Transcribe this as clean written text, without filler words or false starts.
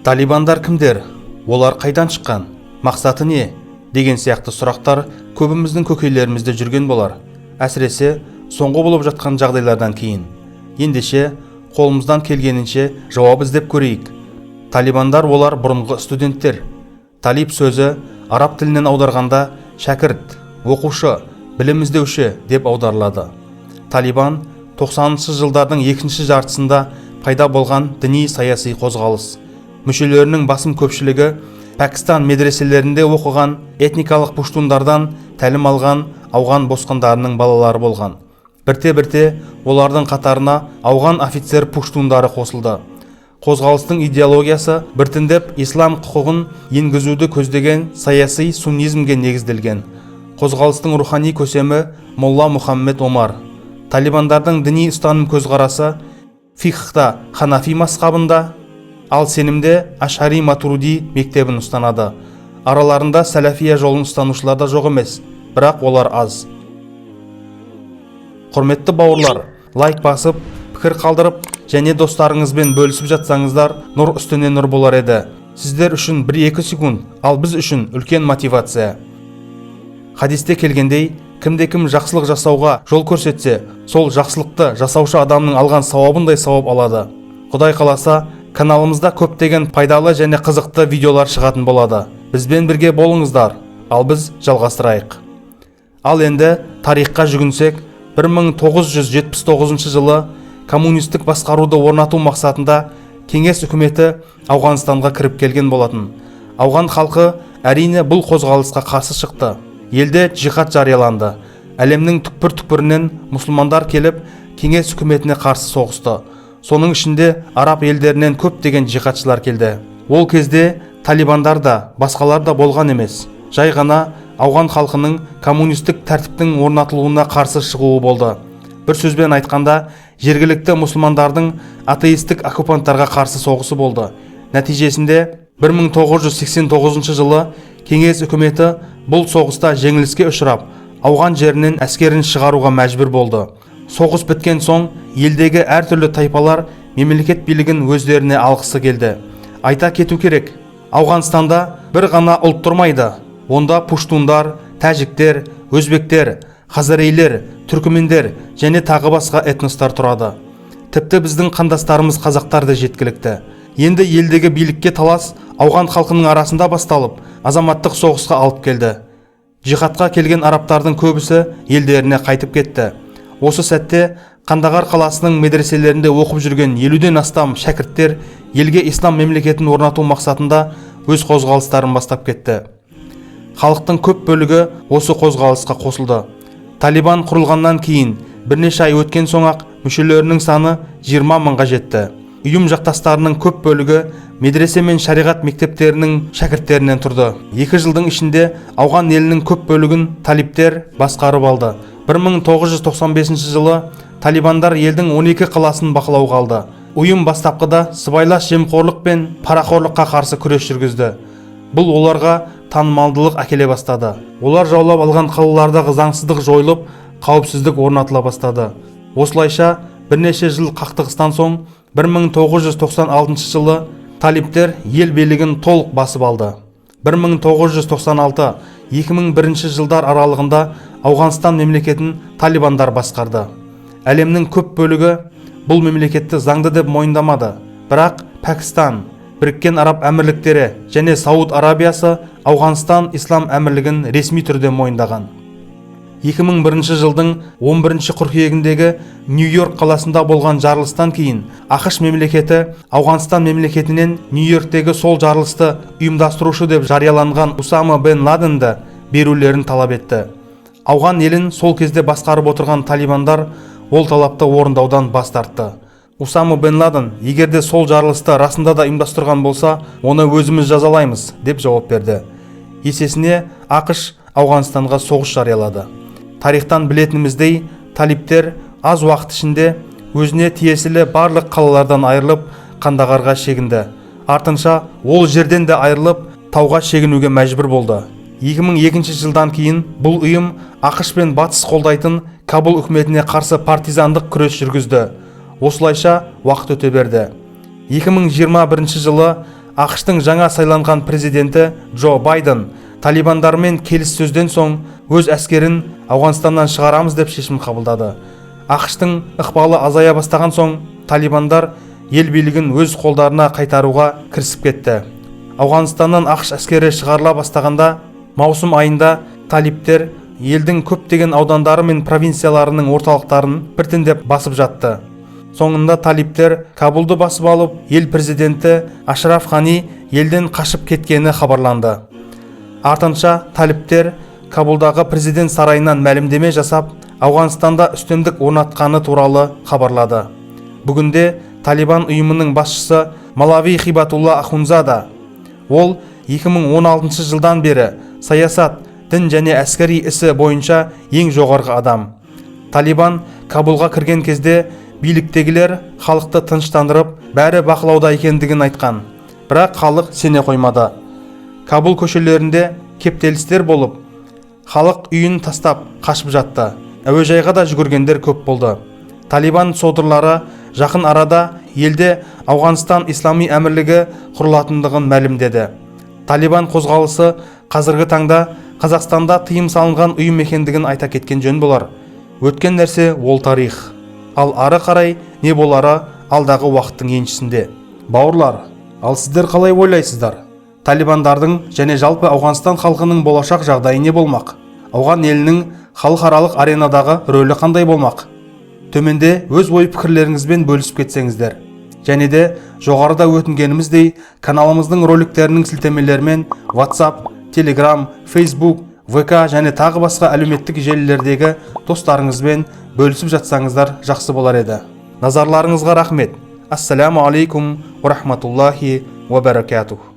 Талибандар кімдер? Олар қайдан шыққан? Мақсаты не? Деген сияқты сұрақтар көбіміздің көкейлерімізде жүрген болар. Әсіресе соңғы болып жатқан жағдайлардан кейін. Ендеше, қолымыздан келгенінше жауап іздеп көрейік. Талибандар – олар бұрынғы студенттер. Талиб сөзі араб тілінен аударғанда шәкірт, оқушы, білім іздеуші деп аударылады. Талибан – 90 жылдардың екінші жартысында пайда болған діни саяси қозғалыс. Мүшелерінің басым көпшілігі Пәкістан медреселерінде оқыған этникалық пуштундардан тәлім алған ауған босқындарының балалары болған. Бірте-бірте олардың қатарына ауған офицер пуштундары қосылды. Қозғалыстың идеологиясы біртіндеп ислам құқығын енгізуді көздеген саяси суннизмге негізделген. Қозғалыстың рухани көсемі – Молла Мұхаммед Омар. Талибандардың діни ұстаным көзқарасы фикхта ханафи мазхабында, ал сенімде ашари матуруди мектебін ұстанады. Араларында сәләфия жолын ұстанушылар да жоқ емес, бірақ олар аз. Құрметті бауырлар, лайк басып, пікір қалдырып және достарыңызбен бөлісіп жатсаңыздар, нұр үстіне нұр болар еді. Сіздер үшін 1-2 секунд, ал біз үшін үлкен мотивация. Хадисте келгендей, кімде кім жақсылық жасауға жол көрсетсе, сол жақсылықты жасаушы адамның алған сауабындай сауап алады. Құдай қаласа, каналымызда көптеген пайдалы және қызықты видеолар шығатын болады. Бізбен бірге болыңыздар, ал біз жалғастырайық. Ал енді тарихқа жүгінсек, 1979 жылы коммунистік басқаруды орнату мақсатында кеңес үкіметі Ауғанстанға кіріп келген болатын. Ауған халқы, әрине, бұл қозғалысқа қарсы шықты. Елде джихад жарияланды. Әлемнің түкпір-түкпірінен мұсылмандар келіп, кеңес үкіметіне қарсы соғысты. Соның ішінде араб елдерінен көптеген жихадшылар келді. Ол кезде талибандар да, басқалар да болған емес, жай ғана ауған халқының коммунистік тәртіптің орнатылуына қарсы шығуы болды. Бір сөзбен айтқанда, жергілікті мұсылмандардың атеистік оккупанттарға қарсы соғысы болды. Нәтижесінде 1989 жылы кеңес үкіметі бұл соғыста жеңіліске ұшырап, ауған жерінен әскерін шығаруға мәжбүр болды. Соғыс біткен соң елдегі әртүрлі тайпалар мемлекет билігін өздеріне алғысы келді. Айта кету керек, Ауғанстанда бір ғана ұлт тұрмайды. Онда пуштундар, тәжіктер, өзбектер, хазарейлер, түркімендер және тағы басқа этностар тұрады. Тіпті біздің қандастарымыз қазақтар да жеткілікті. Енді елдегі билікке талас ауған халқының арасында басталып, азаматтық соғысқа алып келді. Жихадқа келген арабтардың көбісі елдеріне қайтып кетті. Осы сәтте Қандағар қаласының медреселерінде оқып жүрген 50-ден астам шәкірттер елге ислам мемлекетін орнату мақсатында өз қозғалыстарын бастап кетті. Халықтың көп бөлігі осы қозғалысқа қосылды. Талибан құрылғаннан кейін бірнеше ай өткен соң-ақ мүшелерінің саны 20 мыңға жетті. Ұйым жақтастарының көп бөлігі медресе мен шариғат мектептерінің шәкірттерінен тұрды. 2 жылдың ішінде ауған елінің көп бөлігін талиптер басқарып алды. 1995 жылы талибандар елдің 12 қаласын бақылауға алды. Ұйым бастапқыда сыбайлас жемқорлық пен парақорлыққа қарсы күрес жүргізді. Бұл оларға танымалдылық әкеле бастады. Олар жаулап алған қалалардағы заңсыздық жойылып, қауіпсіздік орнатыла бастады. Осылайша бірнеше жыл қақтығыстан соң 1996 жылы талиптер ел билігін толық басып алды. 1996-2001 жылдар аралығында Ауғанстан мемлекетін талибандар басқарды. Әлемнің көп бөлігі бұл мемлекетті заңды деп мойындамады, бірақ Пәкістан, Біріккен Араб Әмірліктері және Сауд Арабиясы Ауғанстан Ислам Әмірлігін ресми түрде мойындаған. 2001 жылдың 11 қыркүйегіндегі Нью-Йорк қаласында болған жарылыстан кейін АҚШ мемлекеті Ауғанстан мемлекетінен Нью-Йорктегі сол жарылысты ұйымдастырушы деп жарияланған Усама бен Ладенді берулерін талап етті. Ауған елін сол кезде басқарып отырған талибандар ол талапты орындаудан бас тартты. Усама бен Ладен егер де сол жарылысты расында да ұйымдастырған болса, оны өзіміз жазалаймыз деп жауап берді. Есесіне АҚШ Ауғанстанға соғыс жариялады. Тарихтан білетініміздей, талиптер аз уақыт ішінде өзіне тиесілі барлық қалалардан айырылып, Қандағарға шегінді. Артынша ол жерден де айырылып, тауға шегінуге мәжбүр болды. 2002 жылдан кейін бұл ұйым АҚШ пен Батыс қолдайтын Кабул үкіметіне қарсы партизандық күрес жүргізді. Осылайша уақыт өте берді. 2021 жылы АҚШ-тың жаңа сайланған президенті Джо Байден талибандармен келіссөзден соң өз әскерін Ауғанстаннан шығарамыз деп шешім қабылдады. АҚШ-тың ықпалы азая бастаған соң талибандар ел билігін өз қолдарына қайтаруға кірісіп кетті. Ауғанстаннан АҚШ әскері шығарыла бастағанда маусым айында талиптер елдің көптеген аудандары мен провинцияларының орталықтарын біртіндеп басып жатты. Соңында талиптер Кабулды басып алып, ел президенті Ашраф Ғани елден қашып кеткені хабарланды. Артынша талиптер Кабулдағы президент сарайынан мәлімдеме жасап, Ауғанстанда үстемдік орнатқаны туралы хабарлады. Бүгінде Талибан ұйымының басшысы Малави Хибатулла Ахунзада. Ол 2016 жылдан бері саясат, дін және әскери ісі бойынша ең жоғарғы адам. Талибан Кабулға кірген кезде биліктегілер халықты тыныштандырып, бәрі бақылауда екендігін айтқан. Бірақ халық сене қоймады. Кабул көшелерінде кептелістер болып, халық үйін тастап қашып жатты. Әуежайға да жүгіргендер көп болды. Талибан содырлары жақын арада елде Ауғанстан Ислами әмірлігі құрылатындығын мәлімдеді. Талибан қозғалысы қазіргі таңда Қазақстанда тыйым салынған ұйым екендігін айта кеткен жөн болар. Өткен нәрсе ол тарих. Ал ары қарай не болары алдағы уақыттың еншісінде. Бауырлар, ал сіздер қалай ойлайсыздар? Талибандардың және жалпы Ауғанстан халқының болашақ жағдайы не болмақ? Ауған елінің халықаралық аренадағы рөлі қандай болмақ? Төменде өз ой пікірлеріңізбен бөлісіп кетсеңіздер. Және де жоғарыда өтінгеніміздей, каналымыздың роликтерінің сілтемелерімен WhatsApp, Telegram, Facebook, ВК және тағы басқа әлеуметтік желілердегі достарыңызбен бөлісіп жатсаңыздар, жақсы болар еді. Назарларыңызға рахмет. Ассаляму алейкум уа рахматуллахи уа баракатух.